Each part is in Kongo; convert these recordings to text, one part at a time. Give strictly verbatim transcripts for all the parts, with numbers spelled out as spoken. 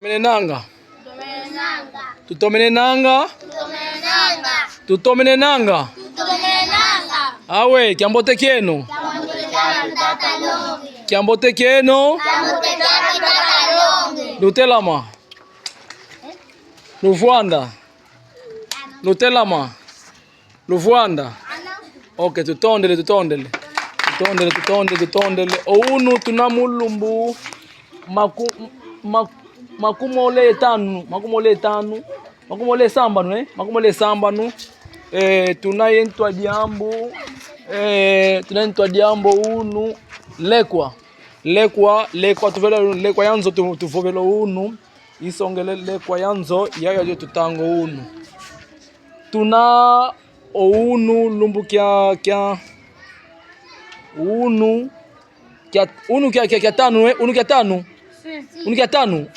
Tutomenenanga. Tutomenenanga. Tutomenenanga. Awe, kiambote kieno. Kiambote kieno. Lutelama. Luvwanda. Lutelama. Luvwanda. Ok, tutondele, tutondele. Tutondele, tutondele, tutondele. O unu tuna mu lumbu maku-, maku-, makumole ye tanu, makumole ye tanu, makumole ye sambanu, eh? Makumole ye sambanu. Eh, tuna ye ntwa diambu, eh, tuna ye ntwa diambu unu, lekwa. Lekwa, lekwa, tuvela lekwa ya nzo tu-, tuvovela unu. Isongele lekwa ya nzo, ya, ya, ya tutanga unu. Tuna o unu lumbu kia, kia, unu kia, unu kia, kia, kia tanu, eh? Unu kia tanu? Unu kia tanu?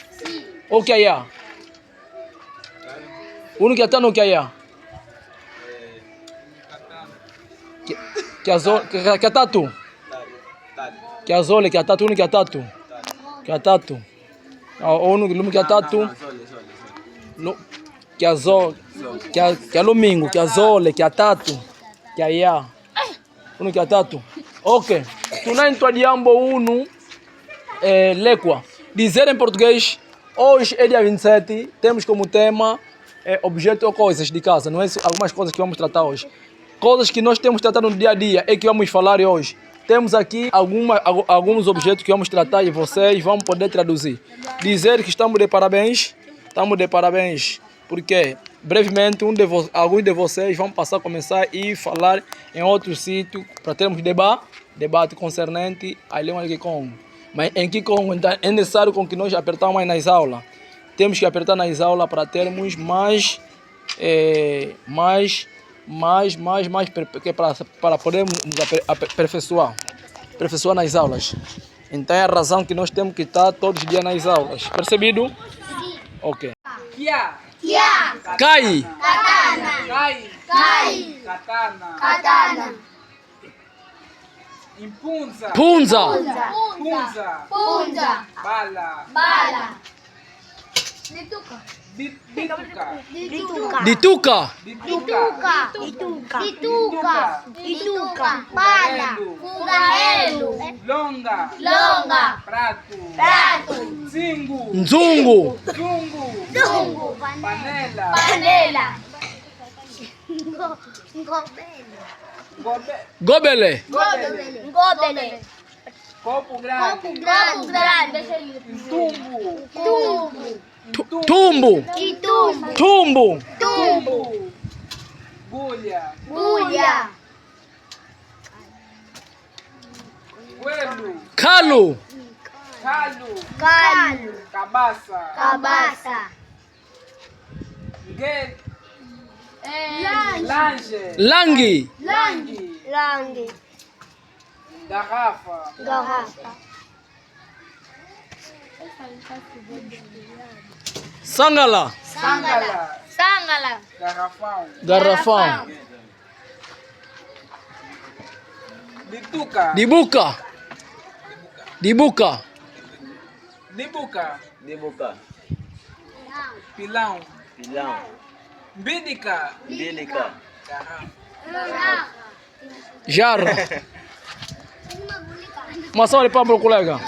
O kia ya? Unu kia tanu kia ya? Kia, kia zo-, kia, kia tatu? Kia zole, kia tatu, unu kia tatu? Kia tatu. Ah, unu lumbu kia tatu. Lu-, kia zo-, kia, kia lumingu, kia zole, kia tatu, kia ya. Unu kia tatu. Ok. Tuna ntwa diambu unu, eh, lekwa. Dizer em português, hoje é dia vinte e sete, temos como tema, eh, objeto ou coisas de casa, não é isso? Algumas coisas que vamos tratar hoje. Coisas que nós temos tratado no dia a dia e que vamos falar hoje. Temos aqui alguma, algu-, alguns objetos que vamos tratar e vocês vão poder traduzir. Dizer que estamos de parabéns, estamos de parabéns, porque brevemente um de vo-, alguns de vocês vão passar a começar e falar em outro sítio para termos deba-, debate concernente à língua de Kikongo. Mas em Kikongo, então, é necessário com que nós apertamos mais nas aulas. Temos que apertar nas aulas para termos mais, eh, mais, mais, mais, mais, per-, que para, para podermos nos aper-, aper-, aperfeiçoar, aperfeiçoar nas aulas. Então é a razão que nós temos que estar todos os dias nas aulas. Percebido? Ok. Kia. Kia. Kai. Katana. Kai. Kai. Katana. Katana. Mpunza. Mpunza. Mpunza. Mpunza. Bala. Bala. Dituka. Di-, dituka. Dituka. Dituka. Dituka. Dituka. Dituka. Dituka. Bala. Fugarelu. Longa. Longa. Prato. Prato. Nzungu. Nzungu. Nzungu. Nzungu. Panela. Panela. Ngo-, ngobele. Ngobe-, gobele. Gobele. Gobele. Copo grande. Copo grande. Copo grande. Ntumbu. Ntumbu. Tu-, ntumbu. Ntumbu. Ntumbu. Ntumbu. Gulha. Gulha. Kalu. Kalu. Kalu. Kalu. Cabaça. Cabaça. Nge-, lange. Lange. Lange. Lange. Garrafa. Garrafa. Sangala. Sangala. Sangala. Garrafão. Garrafão. Dituka. Dibuka. Dibuka. Dibuka. Dibuka. Pilão. Pilão. Mbidika. Mbidika. Garrafa. Jarra. Uma salva de palmas pro colega.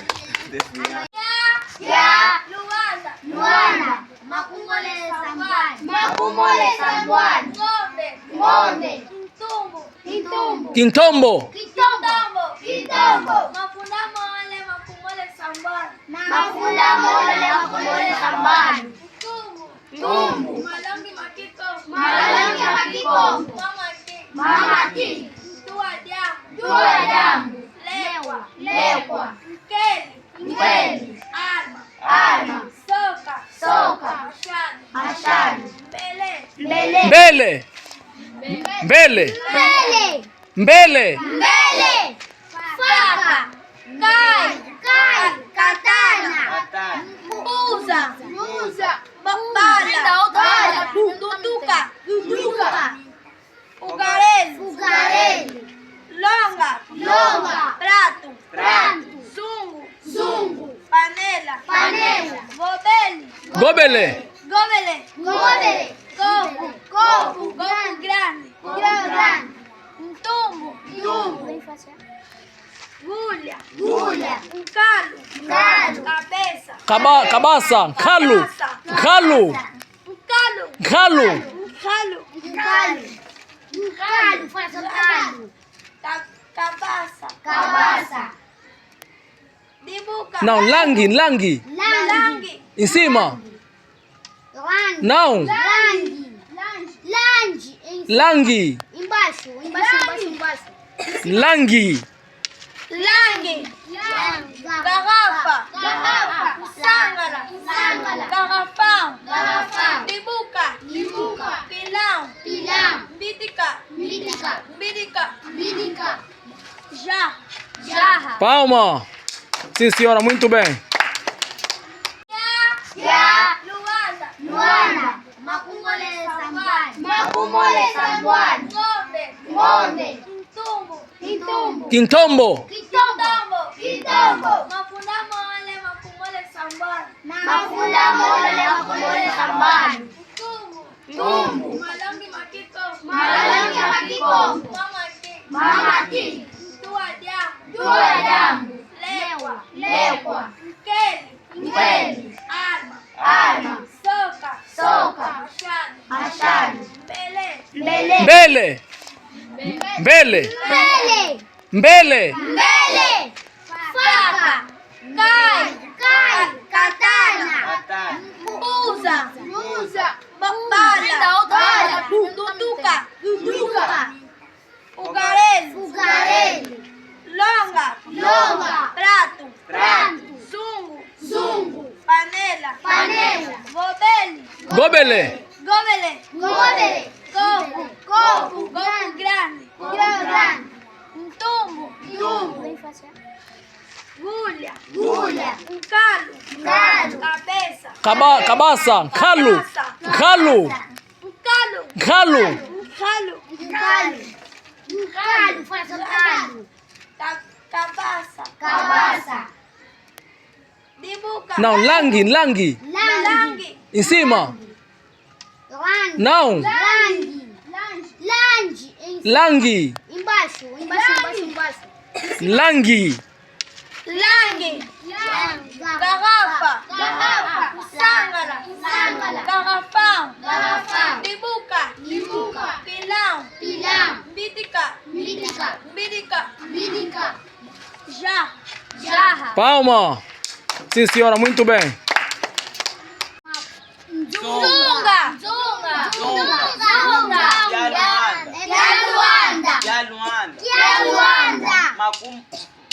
Ya, ya, Luanda. Luanda. Makumole sambwani. Makumole sambwani. Ngombe. Ngombe. Ntumbu. Ntumbu. Kintombo. Kintombo. Kintombo. Mafunda mole makumole sambwani. Mafunda mole makumole sambwani. Ntumbu. Ntumbu. Malongi ma Kikongo. Malongi ma Kikongo. Mama Ki. Mama Ki. Ntua diambu. Ntua diambu. Lekwa. Lekwa. Nkeli. Nkeli. Arma. Arma. Soka. Soka. Machado. Machado. Mbele. Mbele. Mbele. Mbele. Mbele. Mbele. Mbele. Faca. Kai. Kai. Katana. Katana. Mbuza. Mbuza. Ba-, bala. Bala. Duduka. Duduka. Fugarelu. Fugarelu. Longa. Longa. Prato. Prato. Zungu. Zungu. Panela. Panela. Gobele. Gobele. Gobele. Gobele. Kopu. Kopu. Kopu grande. Kopu grande. Ntumbu. Ntumbu. Gulha. Gulha. Nkalu. Nkalu. Cabeça. Kaba-, kabasa. Nkalu. Kabasa. Nkalu. Nkalu. Nkalu. Nkalu. Nkalu. Nkalu. Fala nkalu. Ka-, kabasa. Kabasa. Dibuka. Não, langi, langi. Langi. Em cima. Langi. Não. Langi. Langi. Em cima. Langi. Embaixo, embaixo, embaixo, embaixo. Langi. Langi. Langi. Garrafa. Garrafa. Sangala. Sangala. Garrafão. Garrafão. Dibuka. Dibuka. Pilão. Pilão. Mbidika. Mbidika. Mbidika. Mbidika. Jarra. Jarra. Palma. Sim, senhora, muito bem. Kia. Kia. Luanda. Luanda. Makumole sambwani. Makumole sambwani. Ngombe. Ngombe. Ntumbu. Kintumbu. Kintombo. Kintombo. Kintombo. Mafunda mole makumole sambwani. Mafunda mole makumole sambwani. Ntumbu. Ntumbu. Malongi ma Kikongo. Malongi ma Kikongo. Mama ki. Mama ki. Ntu a diambu. Ntu a diambu. Lekwa. Lekwa. Nkeli. Nkeli. Arma. Arma. Soka. Soka. Machado. Machado. Mbele. Mbele. Mbele. Mbele. Mbele. Mbele. Mbele. Faca. Kai. Kai. Katana. Katana. Mbuza. Mbuza. Ba-, bala. Bala. Duduka. Duduka. Fogareiro. Fogareiro. Longa. Longa. Prato. Prato. Zungu. Zungo. Panela. Panela. Gobele. Gobele. Gobele. Gobele. Copo. Copo. Copo grande. Copo grande. Ntumbu. Ntumbu. Gulha. Gulha. Nkalu. Nkalu. Cabeça. Kaba-, kabasa. Nkalu. Kabasa. Nkalu. Nkalu. Nkalu. Nkalu. Nkalu. Nkalu. Fala nkalu. Ka-, kabasa. Kabasa. Dibuka. Não, langi, langi. Langi. Em cima. Langi. Não. Langi. Langi. Em cima. Langi. Embaixo, embaixo, embaixo, embaixo. Langi. Langi. Langi. Garrafa. Garrafa. Sangala. Sangala. Garrafão. Garrafão. Dibuka. Dibuka. Pilão. Pilão. Mbidika. Mbidika. Mbidika. Mbidika. Ja. Jarra. Palma. Sim, senhora, muito bem. Nzunga. Nzunga. Nzunga. Nzunga. Kia Luanda. Kia Luanda. Kia Luanda. Kia Luanda. Makum-,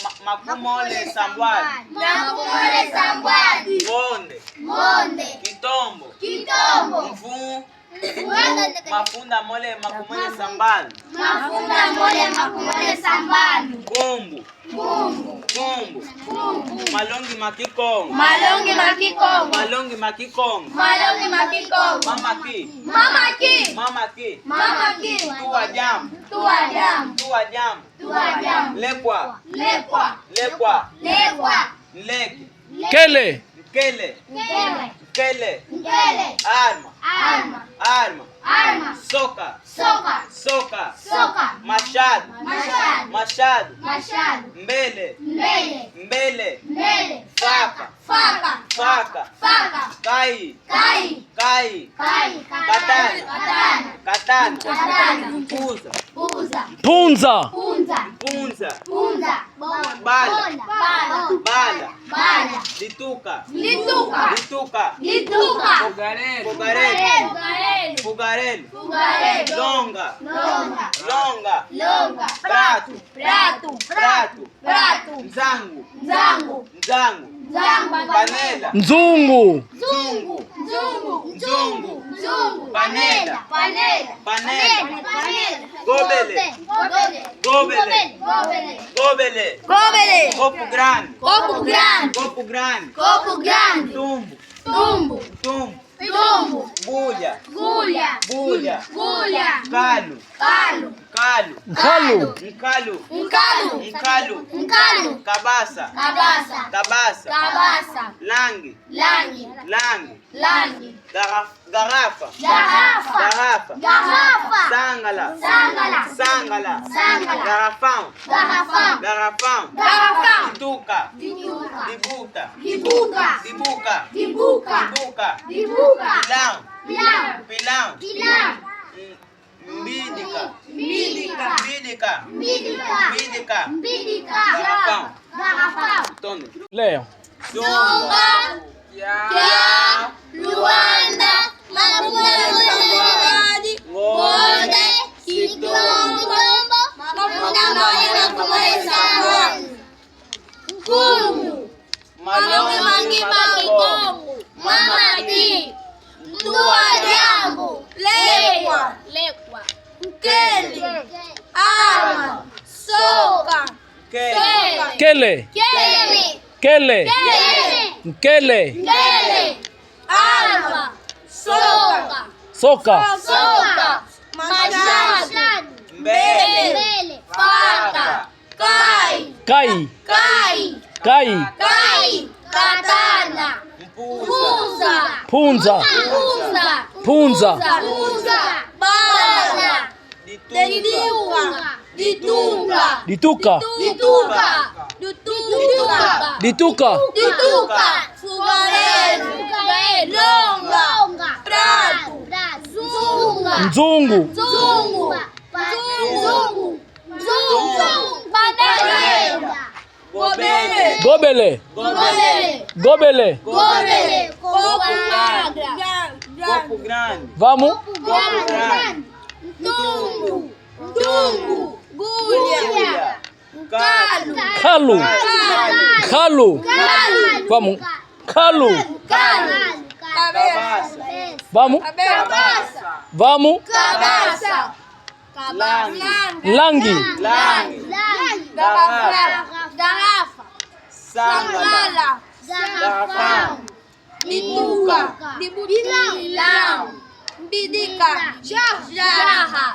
ma-, makumole sambwadi. Makumole sambwadi. Ngonde. Ngonde. Kitombo. Kitombo. Mvu-, mvu-, mafunda mole makumole sambanu. Mafunda mole makumole sambanu. Nkumbu. Nkumbu. Nkumbu. Nkumbu. Malongi ma Kikongo. Malongi ma Kikongo. Malongi ma Kikongo. Malongi ma Kikongo. Mama ki. Mama ki. Mama ki. Mama ki. Ntu a diambu. Ntu a diambu. Ntu a diambu. Ntu a diambu. Lekwa. Lekwa. Lekwa. Lekwa. Nleke. Nkele. Nkele. Nkele. Nkele. Nkele. Arma. Arma. Arma. Arma. Soka. Soka. Soka. Soka. Machado. Machado. Machado. Machado. Mbele. Mbele. Mbele. Mbele. Faca. Faca. Faca. Faca. Faca. Kai. Kai. Kai. Kai. Kai. Katana. Katana. Katana. Katana. Katana. Mpunza. Mpunza. Mpunza. Mpunza. Mpunza. Mpunza. Mpunza. Bala. Bala. Bala. Bala. Bala. Lituka. Lituka. Lituka. Lituka. Fogareiro. Fogareiro. Fogareiro. Fogareiro. Fogareiro. Longa. Longa. Longa. Longa. Prato. Prato. Prato. Prato. Nzangu. Nzangu. Nzangu. Nzangu. Panela. Nzungu. Nzungu. Nzungu. Nzungu. Nzungu. Panela. Panela. Panela. Panela. Gobele. Gobele. Gobele. Gobele. Gobele. Gobele. Copo grande. Copo grande. Copo grande. Copo grande. Ntumbu. Ntumbu. Ntumbu. Ntumbu. Gulha. Gulha. Gulha. Gulha. Nkalu. Nkalu. Nkalu. Nkalu. Nkalu. Nkalu. Nkalu. Nkalu. Kabasa. Kabasa. Kabasa. Kabasa. Langi. Langi. Langi. Langi. Garaf-, garafa. Garafa. Garafa. Garafa. Sangala. Sangala. Sangala. Sangala. Garafão. Garafão. Garafão. Garafão. Dituka. Dituka. Dibuta. Dibuta. Dibuta. Dibuta. Dibuta. Dibuta. Pilão. Pilão. Pilão. Pilão. Mm. Mbidika. Mbidika. Mbidika. Mbidika. Mbidika. Mbidika. Garafão. Garafão. Tonde. Leão. Zonga. Zonga. Kia. Kia. Luanda. Mapunda. Mapunda. Ngonde. Ngonde. Sitombo. Sitombo. Mapunda. Mapunda. Mapunda. Nkungu. Malongi ma Kikongo. Mamati. Ntu a diambu. Lekwa. Lekwa. Nkele. Arma. Soka. Nkele. Nkele. Nkele. Nkele. Nkele. Nkele. Arma. Soka. Soka. Soka. Machado. Mbele. Mbele. Faca. Kai. Kai. Kai. Kai. Kai. Katana. Mpunza. Mpunza. Mpunza. Mpunza. Mpunza. Bala. Dituka. Dituka. Dituka. Dituka. Dituka. Dituka. Dituka. Fugalelo. Longa. Prato. Nzungu. Nzungu. Nzungu. Nzungu. Nzungu. Banana. Gobele. Gobele. Gobele. Gobele. Gobele. Copo grande. Copo grande. Vamos. Copo grande. Ntungu. Ntungu. Gulha. Gulha. Nkalu. Nkalu. Nkalu. Nkalu. Vamos. Nkalu. Nkalu. Cabeça. Vamos. Cabeça. Vamos. Cabeça. Langi. Langi. Langi. Garrafa. Garrafa. Sangala. Sangala. Garrafão. Dituka. Dituka. Pilão. Mbidika. Jarra. Jarra.